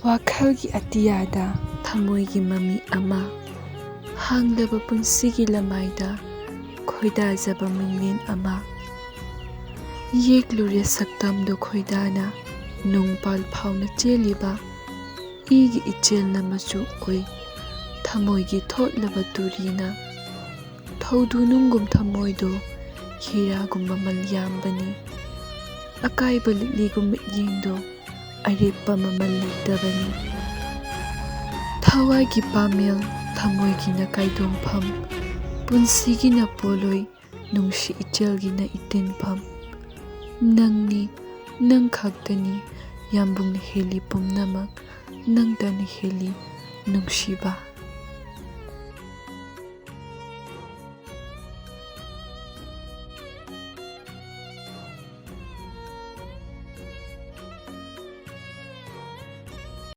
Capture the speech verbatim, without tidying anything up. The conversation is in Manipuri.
ꯋꯥꯈꯜꯒꯤ ꯑꯇꯤꯌꯥꯗ ꯊꯃꯣꯏꯒꯤ ꯃꯃꯤ ꯑꯃ, ꯍꯥꯡꯂꯕ ꯄꯨꯟꯁꯤꯒꯤ ꯂꯃꯥꯏꯗ ꯈꯣꯏꯗꯥꯖꯕ ꯃꯤꯡꯂꯦꯟ ꯑꯃ꯫ ꯌꯦꯛꯂꯨꯔꯦ ꯁꯛꯇꯝꯗꯣ ꯈꯣꯏꯗꯥꯅ, ꯅꯣꯡꯄꯥꯜ ꯐꯥꯎꯅ ꯆꯦꯜꯂꯤꯕ ꯏꯒꯤ ꯏꯆꯦꯜꯅ ꯃꯆꯨ ꯑꯣꯏ, ꯊꯃꯣꯏꯒꯤ ꯊꯣꯠꯂꯕ ꯇꯨꯔꯤꯅ꯫ ꯊꯧꯗꯨ ꯅꯨꯡꯒꯨꯝ ꯊꯃꯣꯏꯗꯣ ꯍꯤꯔꯥꯒꯨꯝ ꯃꯃꯜ ꯌꯥꯝꯕꯅꯤ, ꯑꯀꯥꯏꯕ ꯂꯤꯛꯂꯤꯒꯨꯝ ꯃꯤꯠꯌꯦꯡꯗꯣ ꯑꯔꯦꯞꯄ ꯃꯃꯜ ꯂꯩꯇꯕꯅꯤ꯫ ꯊꯋꯥꯏꯒꯤ ꯄꯥꯃꯦꯜ, ꯊꯃꯣꯏꯒꯤꯅ ꯀꯥꯏꯗꯣꯡꯐꯝ, ꯄꯨꯟꯁꯤꯒꯤꯅ ꯄꯣꯂꯣꯏ, ꯅꯨꯡꯁꯤ ꯏꯆꯦꯜꯒꯤꯅ ꯏꯇꯤꯟꯐꯝ꯫ ꯅꯪꯅꯤ, ꯅꯪ ꯈꯛꯇꯅꯤ, ꯌꯥꯝꯕꯨꯡꯅ ꯍꯦꯜꯂꯤ ꯄꯨꯝꯅꯃꯛ, ꯅꯪꯇꯅ ꯍꯦꯜꯂꯤ ꯅꯨꯡꯁꯤꯕ꯫